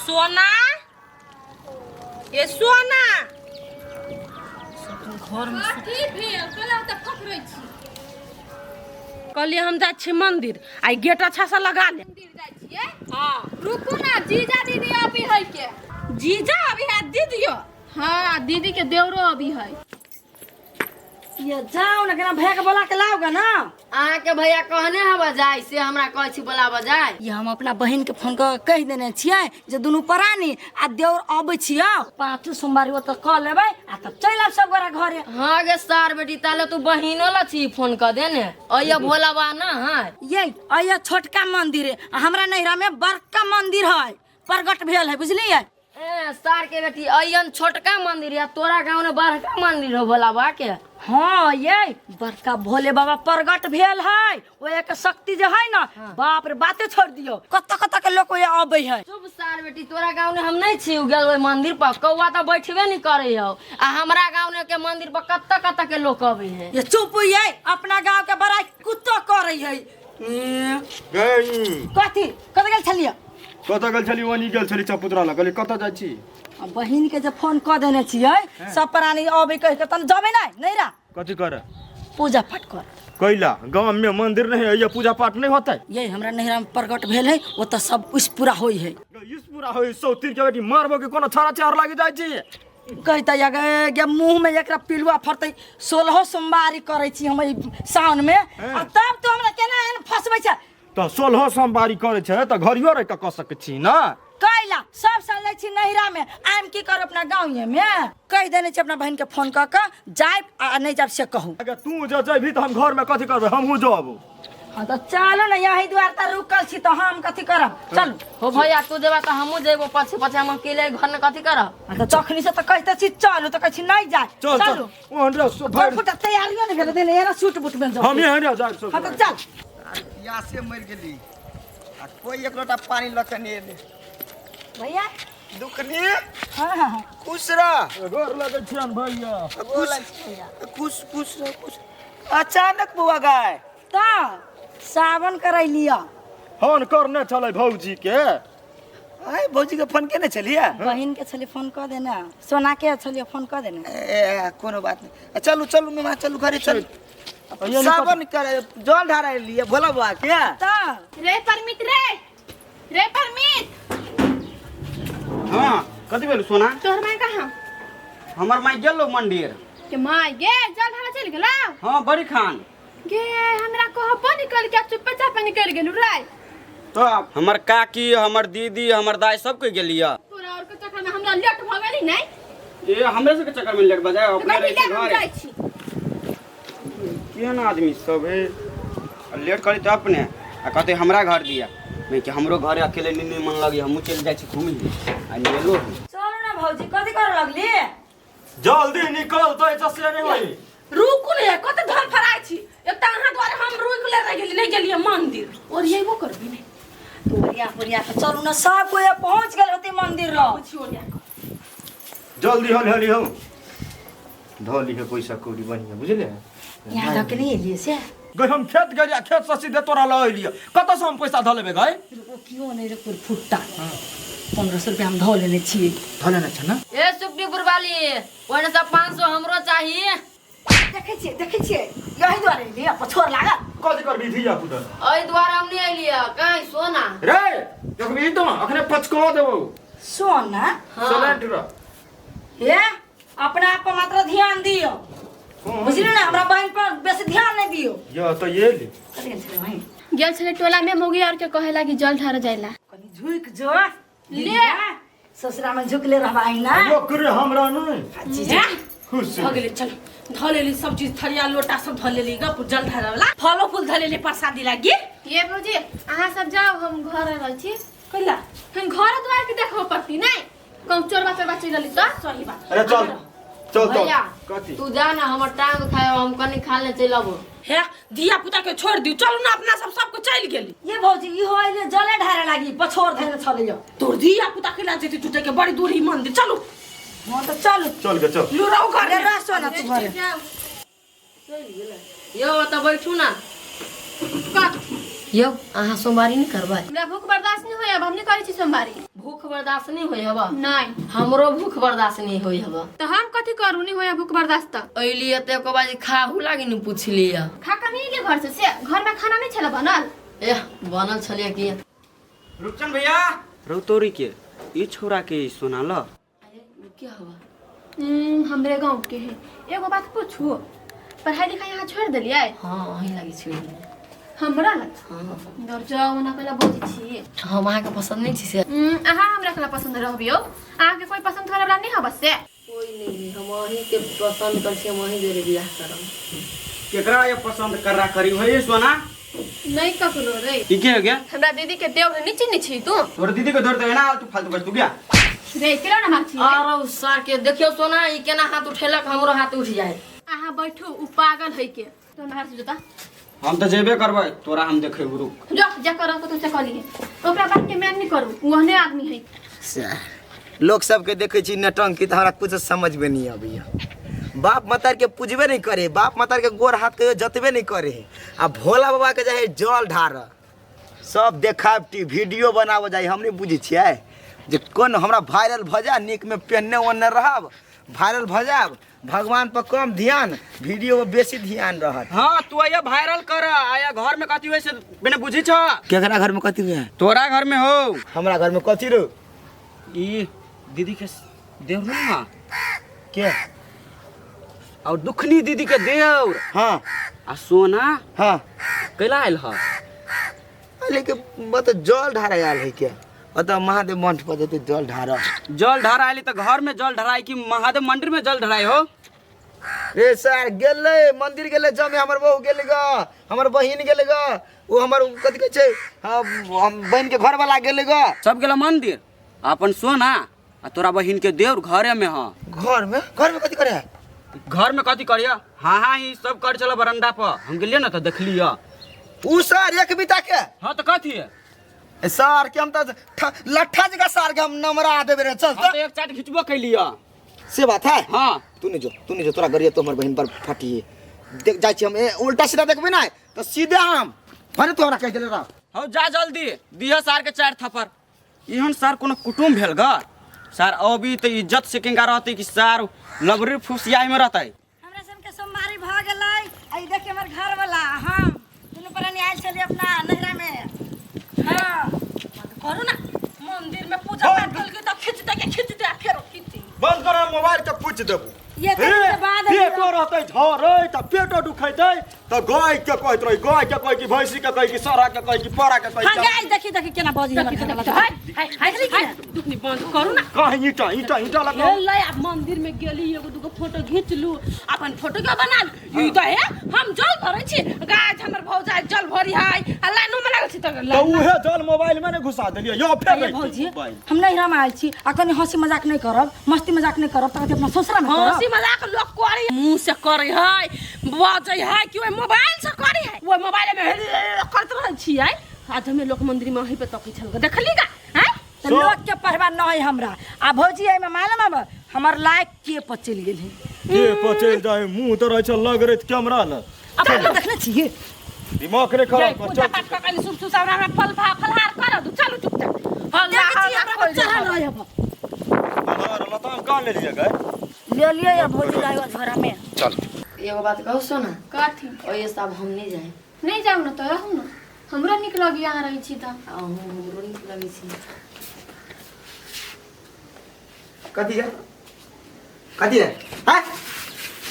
सोना, ये सोना घर में। की भेल? केला तऽ फकरै छी। कहलिए हम जाइ छी मंदिर, आई गेट अच्छा से लगा ले। मंदिर जाइ छियै? हाँ। रुकू ना, जीजा दीदी अभी है के। जीजा अभी है, दीदियो? हाँ, दीदी के देवरो अभी है। ये जाओ ना, केना भैया के बोला के लाओगे ना। अहाँके भैया कहने हवा जाय से हमरा कहै छी बोलाबऽ जाय। ये हम अपना बहिन के फोन कऽ के कहि देने छियै जे दुनू प्राणी आ देवर अबै छियै, पाँचो सोमवारी ओतऽ कऽ लेबै आ तब चलि आयब सब गोरा घरे। हाँ गे सार बेटी, ताले तू बहिनो ला छी फोन कऽ देने अइया भोला बा ना है। ये अइया छोटका मंदिर है आ हमरा नैहरा में बड़का मंदिर है, प्रगट भेल है, बुझलियै? ए सार के बेटी, अइयन छोटका मंदिर या तोरा गाँव में बड़का मंदिर हो भोला बा के? हाँ, ये बड़का भोले बाबा प्रगट भेल है, ओ एक शक्ति जे है ना। बाप रे, बाते छोड़ दियो, कत कत के लोग ओए अबै है। चुप सार बेटी, तोरा गाँव में हम नहीं छी गेल ओहि मंदिर पर, कौआ तऽ बैठबे नहीं करे हो, आ हमरा गाँव के मंदिर पर कत कत के लोग अबै है। ये चुप, ये अपना गांव के बड़ाई कुत्तो करे है। ए, गई। कथी कत गेल छलियै? कतऽ गेल छली? ओनी गेल छली चपुतरा लग। कहली कतऽ जाइ छी? आ बहिन के जे फोन कऽ देने छियै सब प्राणी अबै कहि के, तन जबै नहि नहि रा। कथी करे? पूजा पाठ कर। कैला गाँव में मंदिर नहीं है? ये पूजा पाठ नहीं होता है? ये हमरा नैहरा में प्रगट भेल है, ओतऽ सब कुछ पूरा होइ है। इस पूरा होई सौ तीर के बेटी, मारबो के कोनो छाड़ा चार लागी जाइ छी। कहते गे गे मुँह में एकरा पिलुआ फड़तै। 16 सोमवारी करै छी हम एहि सावन में, आ तब तो हमरा केना एहन फसबै छै? तऽ 16 सोमवारी करै छै तऽ घरियो रहि कऽ कऽ सकै छी ने। कैला सब साल जाइ छी नैहरा में, आम की करब अपना गाँवे में? कहि देने छी अपना बहिन के फोन कऽ के, जायब आ नहि जायब से कहू। अगर तू जे जैबही तऽ हम घर में कथी करबै? हमहूँ जब। हाँ तऽ चलू ने, यही दुआर तऽ रुकल छी तऽ हम कथी करब, चलू। हो भैया, तू जेबा तऽ हमहूँ जेबो पछे पछे, हम अकेले घर में कथी करब? हाँ तऽ तखनी से तऽ कहिते छी चलू, तऽ कहै छी नहि जाय। चल चल। चलू। ओहन रे सो भरि फुटा तैयारियो नहि भेल देने, एना सूट बूट में जाउ। हम एहन रे जायब सब। हाँ तऽ चल। प्यासे मरि गेली आ कोई एक लोटा पानी लऽ के नहि एलै। भैया दुखनी। हाँ हाँ हाँ। खुश रह। गोर लगै छियन भैया। खुश खुश खुश रह, खुश। अचानक बौआ गाय? तऽ सावन करैलिया। फोन करने छलै भौजी के। आय, भौजी के फोन केने छलियै? बहिन के छलियै फोन कऽ देने, सोना के छलियै फोन कऽ देने। ए, कोनो बात नहीं, चलू चलू मेमा, चलू घरे चलू। सावन करे जल ढारा लिए भोला बाबा के। तऽ रे परमित, रे रे परमित। हाँ, कथी भेल सोना? तोहर माय कहाँ? हमर माय गेलो मंदिर। के माय गे, जल ढारा चलि गेला? हाँ, बड़ी खान। गे, हमरा कहबो निकल के चुप्पे चापे निकल गेलू रे। तो हमर काकी, हमर दीदी, हमर दाई सब कोई गेलिया। तोरा और के चक्कर में हमरा लेट भ गेली नहीं। ए, हमरे सबके चक्कर में लेट बजाय अपने कथी रहे ले हम घरे। जाइ छी। केहन आदमी सब है, आ लेट करी तऽ अपने आ कहते हमरा घर दिया नहीं कि हमरो घरे अकेले नहीं नहीं मन लगी, हमहूँ चलि जाइ छी घूमी आ नेलो। चलू ना भौजी, कथी करऽ लगली? जल्दी निकल तो ऐसा से नहीं होई। रुकू ने, कते धर फराइ छी। एक तऽ अहाँ दुआरे हम रुकि ले रहि गेली, नहि गेलियै मंदिर। ओरियेबो करबी नहि? तो ओरिया ओरिया के चलू ना, सब कोई पहुंच गेल होती मंदिर लग। छी ओरिया कऽ। जल्दी हल हली हो, धऽ लिहे पैसा कौड़ी बढ़िया, बुझलियै? यहाँ धऽ के नहीं एलियै से। गई हम खेत गेलियै, खेत से सीधे तोरा लऽ एलियै, कतऽ से हम पैसा धऽ लेबै गई? ओ क्यों नहीं रे, कोई फुट्टा 1500 रुपया हम धऽ लेने छियै। धऽ लेने छै ने। ए सुखडीपुर वाली, ओहिने से 500 हमरो चाहिए। देखै छियै, देखै छियै, यही दुआरे एलियै, पछोर लागल। कथी करबी धिया पुता? एहि दुआरे हम नहीं एलियै कहीं सोना। रे देखबी तो अखने पचका देबौ। सोना? हाँ। सलेंट रह। हे, अपना आप पर मात्र ध्यान दियो, बुझली ना? हमरा बहन पर बेसी ध्यान नहीं दियो। या तो ये ले। कथी गेल छलै बहिन? गेल छलै टोला में मौगी और के कहे लागी जल ढार जाइला। कनी झुक जो। ले। ससुरा में झुकले रहबाई ना। ओकरे हमरा नहीं। जीजा। खुश भऽ गेलै, चल धऽ लेली सब चीज, थरिया लोटा सब धऽ लेली गप जल ढारऽ वाला, फलो फूल धऽ लेली प्रसादी लागी। ये भौजी, अहाँ सब जाओ, हम घर रहल छी। कैला? हम घर द्वार के देखबो पड़ती नहीं, कहूँ चोरबा चोरबा चलि गेली तऽ। सही बात। अरे चल चल चल। भैया। कथी? तू जा ना, हमर टांग खाए, हम कनी खा ले चलि अबो। हे, धिया पुता के छोड़ दियौ, चलू ना अपना सब सबके चलि गेली। ये भौजी, इहो अइले जले ढारे लागी, पछोर धैने छलै यो। तोर धिया पुता के ला जेती टूटे के बड़ी दूर ही मंदिर, चलू। हाँ तऽ चलू। चल गे चल। लू रहू घर अरे में। रह सोना तू घरे। यौ, ओतऽ बैठू ना। कत? यौ, अहाँ सोमवारी नहि करबै? हमरा भूख बर्दाश्त नहीं होइया, हम नहीं करै छी सोमवारी। भूख बर्दाश्त नहीं होय हबा? नहीं। हमरो भूख बर्दाश्त नहीं होय हबा। तो हम कथी करू, नहीं होया भूख बर्दाश्त त। अइली त एको बाजी खाहू लागी नहीं पूछली। खा के नहीं गेल घर से, से घर में खाना नहीं छला बनल? एह बनल छलिया की। रूपचंद भैया रौतोरी के ई छोरा के सोना ल क्या हवा? हमरे गांव के है। एगो बात पूछू, पढ़ाई लिखाई यहाँ छोड़ देलियै? हां अहीं लागी छोड़ देलियै। हमरा लग? हां। दर जाओ ना कहला बोझ छी। हम अहाँ के पसंद नहीं छी से। अहाँ हमरा कहला पसंद रहबियो, अहाँ के कोई पसंद करे वाला नहीं हबस से? कोई नहीं, हम अहीं के पसंद कर छी, हम अहीं जरे बियाह करब। केकरा ये पसंद कररा करी होई सोना? नहीं ककरो रे। ई के हो गया? हमरा दीदी के देव नहीं चिन्ह छी तू। तोर दीदी के धर दे ना तू फालतू बस तू गया। रे केला ना मार छी। अरे सर के देखियो सोना ई केना हाथ उठेलक, हमरो हाथ उठ जाए। अहाँ बैठू, उ पागल है के। तो हमरा से जोता। हम तो जेबे करबै, तोरा हम देखेबो रुक। जो जा कर तो से कहलिए। ओकरा बात के मैन नहीं करू, ओहने आदमी है। लोग सबके देखे छी नटंकी त हमरा कुछ समझ में नहीं आबैया। बाप मतार के पूजबे नहीं करे, बाप मतार के गोर हाथ के जतबे नहीं करे, आ भोला बाबा के जाए जल ढार सब देखावटी वीडियो बनाबो जाए। हम नहीं बुझै छियै जे कोन हमरा वायरल भ जाए, नीक में पेन्ने ओन्ने रहब, वायरल भ जाब, भगवान पर कम ध्यान, वीडियो पर बेसी ध्यान रहत। हां तू आया वायरल कर, आया घर में कथी होय से बिना बुझी छ? केकरा घर में कथी हुए? तोरा घर में हो। हमरा घर में कथी रो? ई दीदी के देव ना के और दुखनी दीदी के देव। हां आ सोना। हां कैला आयल ह? लेकिन मत जल ढारा आयल है क्या? अतः महादेव मंठ पर जते जल ढारा। जल ढारा आयल त घर में जल ढराई कि महादेव मंदिर में जल ढराई हो? रे सर गेलै मंदिर गेलै जमे, हमर बहू गेलै ग, हमर बहिन गेलै ग, ओ हमर कथि कहै छै, हम बहिन के घर वाला गेलै ग, सब गेला मंदिर। अपन सोना आ तोरा बहिन के देव घरे में ह। घर में? घर में कथि करे है? घर में कथि करिया? हां हां ई सब कर चला बरंडा पर, हम गेलिए ना त देखलिए उ सर एक बिता के। हां त कथि है सर के हम त लट्ठा जगह सर के हम नमरा देबे रे। चल त एक चाट खिचबो कैलिए से बात है। हां तू नहीं जो, तू नहीं जो, तोरा गरिया तो हमर बहिन पर फटिए देख जाय छी हम। उल्टा सीधा देखबे ना त सीधे हम भने तू हमरा कहि देले रह। हौ जा जल्दी दिह सार के चार थप्पड़। इहन सार कोनो कुटुम भेल ग सार अभी त इज्जत से केंगा रहते कि सार लबरी फुसियाई में रहते। हमरा सब के सोमवारी भ गेलै। आई देख हमर घर वाला हम दुनू प्राणी आयल छलिए अपना नैहरा में। हां करू ना मंदिर में पूजा पाठ कल के त खींच दे के खींच दे फेरो खींच। बंद कर मोबाइल के पूछ देबू। ये के बाद पेटो रहते झरै त पेटो दुखैतै त गाय के कहैत रही, गाय के कहै कि भैंसी के कहै कि सरा के कहै कि परा के कहै। हां गाय देखी देखी केना बजी हमर घर वाला। हाय हाय हाय दुखनी बंद करू ना। कहीं ईटा ईटा ईटा लगा ले अब मंदिर में गेली एगो दुगो फोटो घींच लू, अपन फोटो के बना लू। ई त हे हम जल भरै छी, गाय हमर भौजाई जल भरी है आ लाइनो में लागल छी त त उहे जल मोबाइल में ने घुसा देलियै यो फेर। भौजी हम नैहरा में आयल छी आ कनी हंसी मजाक नहीं करब, मस्ती मजाक नहीं करब त अपना ससुरा में करब। हंसी मजाक लोग करे मुंह से करे है, बजै है कि ओइ मोबाइल से करे है, ओइ मोबाइल में करत रहल छी। आज हमें लोग मंदिर में वहीं पे तकै छल देखली का? हैं त लोग के पढ़वा न है हमरा। आ भौजी एमे मालूम है हमर लाइक के पर चलि गेल है। के पर चलि जाय मुंह त रहै छ लग रहे कैमरा ल। अपन देखने छियै दिमाग रे खराब कर। पूजा पाठ क कनी सुप सुसावरा हमरा फल फलहार कर दू। चलू चुपचाप हल्ला हमरा चढ़ल रहै अब। फलहार लताम कहाँ ले लियै गए? ले लियै या भौजी लाइव झोरा में। चल एगो बात कहू सोना? कथी? ओए सब हम नहीं जाए। नहीं जाऊ न त रहू न, हमरा नीक लगी यहाँ रहै छी त। हमरो नीक लगै छी। कथी है? कथी है? हां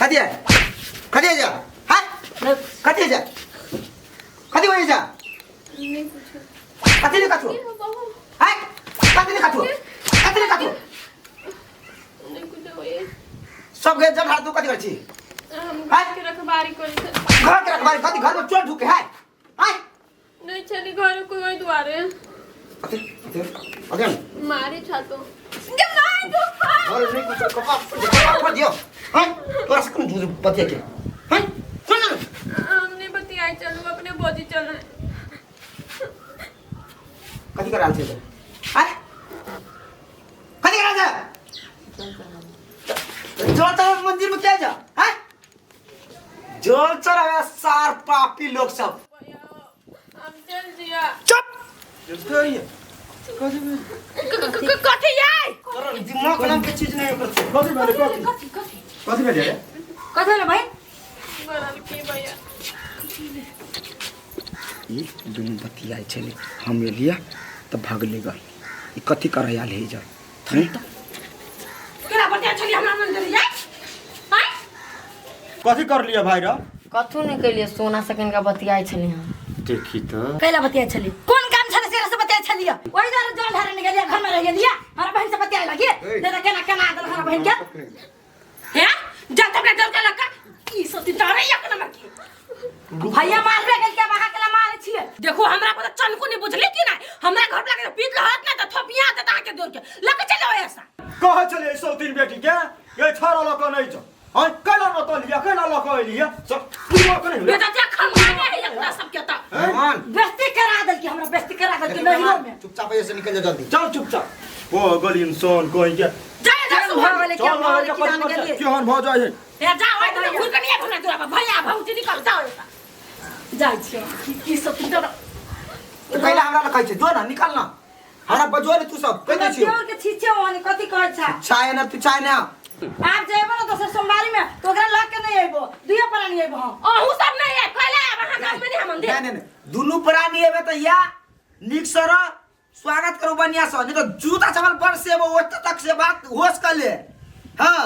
कथी है? कथी है जा? हां कथी है जा? कथी होय जा? नहीं कुछ। कथी ने कथू? हां कथी ने कथू? कथी ने कथू? नहीं कुछ होय। सब के जल हाथ तू कथी कर छी? हम घर के रखबारी करी छ। घर के रखबारी कथी? घर में चोर ढुके है? हां नहीं चली घर कोई ओइ दुआरे। अरे अरे मारे छा तो। के मार दो। अरे नहीं कुछ कपाट कपाट दियो। हां तोरा से कोन झूठ बतिया के? हां चल हमने बतियाई चलू अपने बोजी चल। कथी कराल छै? हां कथी कराल छै? जल चढ़ा मंदिर में क्या जा? हां जल चढ़ावे सार पापी लोग सब। हम चल जिया। चुप। चलते है। कथी यै तोरा दिमाग नाम के चीज नहीं ओकर कथी भेलै कथी कथी कथी कथी भेलै रे कथी भेलै भाई ई दुनू बतियाइ छलै हम एलियै तऽ भगले गल ई कथी करै आयल है जब केना बतिया छलियै हमरा मंदिर यै आँय कथी कर लिया भाई रे कथू नहि केलियै सोना से कनिका बतियाइ छलियै हम देखी तऽ कैला बतियाइ छली कोन काम छलै से से बतियाइ छलियै ओहि दुआरे जल ढारे ने गेलियै घर में रह गेलियै हमरा बहिन से बतियाइ लगी नहीं तऽ केना केना देल हमरा बहिन के हैं जा तबरा डर के लगा ई सब तारे एक नंबर के भैया मारबे गेल के अहाँ केला मारै छियै देखो हमरा पर चनको नहीं बुझले कि नहीं हमरा घर पर लगे पीत रहत ना त थपिया देता के दूर के लके चलो ऐसा कहे छलियै सौतीन बेटी के ये छाड़ा लऽ कऽ नहि जाउ आँय कैला न तऽ लिअ कैला लऽ कऽ एलियै सब दिमाग नहि बेटा जे खंगाने है एकरा सब के त भगवान बेइज्जती करा देलकी हमरा बेइज्जती करा देलकी नहिरो में चुपचाप ऐसे निकल जा जल्दी चल चुपचाप ओ गल इंसान कहीं के जा जा भऽ गेलै चल क्या भऽ गेलै की जान गेलियै केहन भऽ जाइ है ए जा ओइ त घुर के नहीं आबो ना तोरा पर भैया भौजी निकल जाओ ऐसा जाइ छियै की सब तुम तो तऽ कैला हमरा लग कहै छै जो ना निकल ना हमरा बजो रे तू सब कहि दै छियौ देवर के छीछे ओहन कथी कहै छै चाय ना तू चाय ना आब जेबो ना दोसर सोमवारी में तो ओकरा लग के नहीं अइबो दुइये प्राणी अइबो हम अहू सब नहीं है कहले आब अहाँ गाँव में नहीं हम मंदिर नहीं नहीं नहीं दुनू प्राणी एबे तऽ या नीक से रह स्वागत करू बढ़िया से नहीं तो जूता चप्पल पर से ओतऽ तक से बात होश कर ले हाँ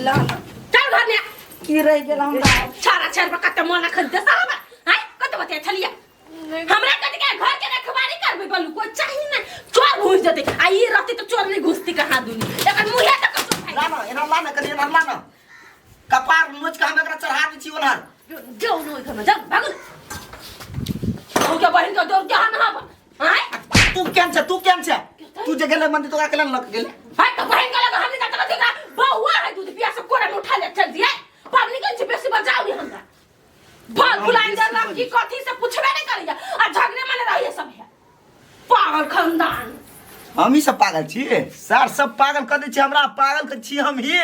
ला ना, चल घर में की रह गेल हमरा छारा छार पर कते मन अखन दे साहब हैं कते बतिया छलिया हमरा कते के घर के रखवारी करबे बलू कोई चाही ना चोर घुस जते आ ई रहती तो चोर नहीं घुसती कहां दुनी एकर मुहे तक चोर ला ना एना ला ना कनी एना ला ना कपार नोच के हम एकरा चढ़ा दै छी ओनहर जाओ नो घर में जाओ भागो हम के बहन के दौड़ के हन हम हैं तू केहन छै तू केहन छै तू जे गेलै मंदिर तो ओकरा केला लक गेलै हाय तो बहन के लगा हमने जाता देखा बहुआ है दूध पिया से कोरा में उठा ले चल दिया पबनी के बेसी बजाओ नहीं हमरा भल बुलाइन देलक की कथी से पूछबे नहीं करिया आ झगड़े मने रहिए सब है पागल खानदान हम ही सब पागल छियै सर सब पागल कऽ दै छै हमरा पागल के छी हम ही